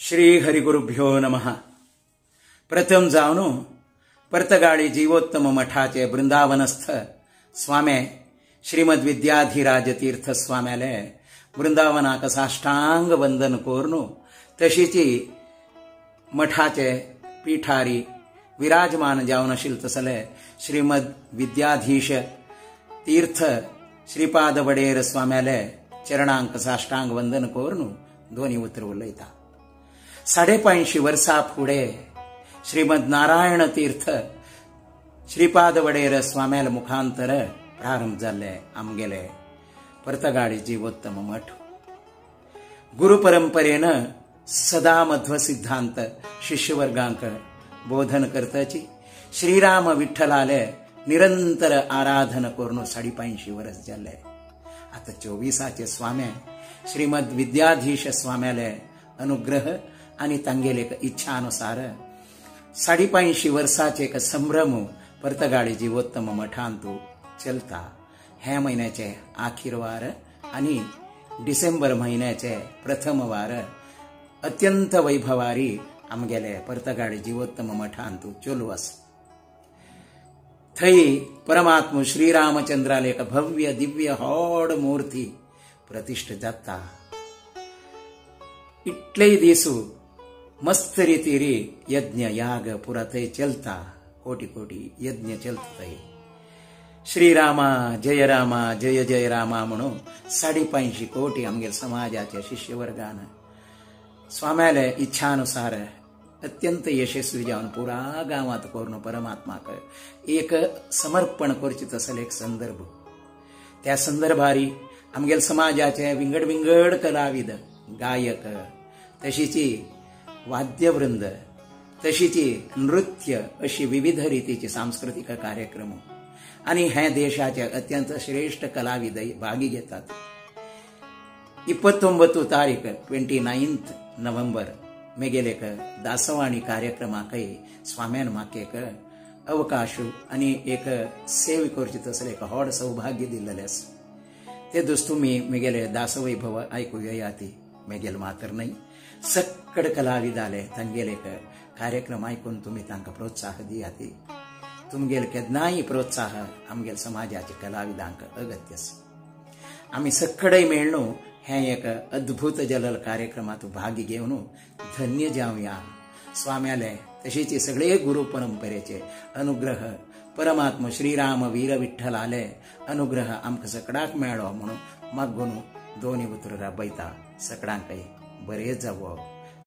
श्री हरिगुरुभ्यो नमः. प्रथम जावन पर्तगाळी जीवोत्तम मठाचे वृंदावनस्थ स्वामे श्रीमद विद्याधिराज तीर्थ स्वाम्याले वृंदावनाक साष्टांग वंदन कोरनु तशीची मठाचे पीठारी विराजमान जावन आशिल्ले तसले श्रीमद विद्याधीश तीर्थ श्रीपाद वडेर स्वाम्याले चरणांक साष्टांग वंदन कोरनु दोनी उतर उलयता. 550 वर्सां फुडें श्रीमद नारायण तीर्थ श्रीपाद वडेर स्वाम्याले मुखांतर प्रारंभ जाल्ले आमगेले पर्तगाळी जीवोत्तम मठ. गुरु परंपरेन सदा मध्व सिद्धांत शिष्यवर्गांक बोधन करताची श्रीराम विठ्ठलाले निरंतर आराधन करून 550 वर्स जाल्ले. आतां 24 स्वामे श्रीमद विद्याधीश स्वाम्याले अनुग्रह आनी तांगेले इच्छानुसार 550 वर्साचे एक संभ्रम पर्तगाळी जीवोत्तम मठांतु चलता. हे म्हयन्याचे आखीर वार आनी डिसेंबर म्हयन्याचे प्रथम वार अत्यंत वैभवारी आमगेले पर्तगाळी जीवोत्तम मठांतु चलू आसा. थंय परमात्म श्रीरामचंद्राले एक भव्य दिव्य व्हड मूर्ती प्रतिष्ठ जाता. इतलेय दीस मस्त रितीरी यज्ञ याग पुरा थंय चलता. कोटी कोटी यज्ञ चलता थंय. श्रीरामा जय रामा जय जय रामा म्हणून 550 कोटी आमगेले समाजाच्या शिष्यवर्गान स्वाम्याले इच्छानुसार अत्यंत यशस्वी जावन पुरा गांवांत करून परमात्माक एक समर्पण करचे तसले एक संदर्भ. त्या संदर्भारी आमगेले समाजाचे विंगड विंगड कलाविद गायक तशीची वाद्यवृंद तशीची नृत्य अशी विविध रितीचे सांस्कृतिक कार्यक्रम आनी हे देशाचे अत्यंत श्रेष्ठ कलाविद भागी घेतात. 29 तारीख 29 नोव्हेंबर मेगेले एक दासवाणी कार्यक्रमाकय स्वाम्यान म्हाका एक अवकाश आनी एक सेव करची तसलें एक व्हड सौभाग्य दिल्लें आसा. ते दोस्त तुमी मेगेले दासवैभव आयकूंक येयात. मेगेले मात्र न्हय सक्कड कलाविदाले तांगेले एक कार्यक्रम आयकून तुमी तांकां प्रोत्साह दियात. तुमगेले केन्नाय प्रोत्साह आमगेले समाजाचे कलाविदांक अगत्य आसा. आमी सक्कडय मेळ्ळो हें एक अद्भुत जलल कार्यक्रमांत भागी घेवन धन्य जावया. स्वाम्याले तशीच सगळे गुरु परंपरेचे अनुग्रह परमात्म श्रीराम वीर विठ्ठलाले अनुग्रह आमकां सगळ्याक मेळ्ळो म्हणून मागून दोनी उतरां राबयता. सगळ्यांकय बरें जावो.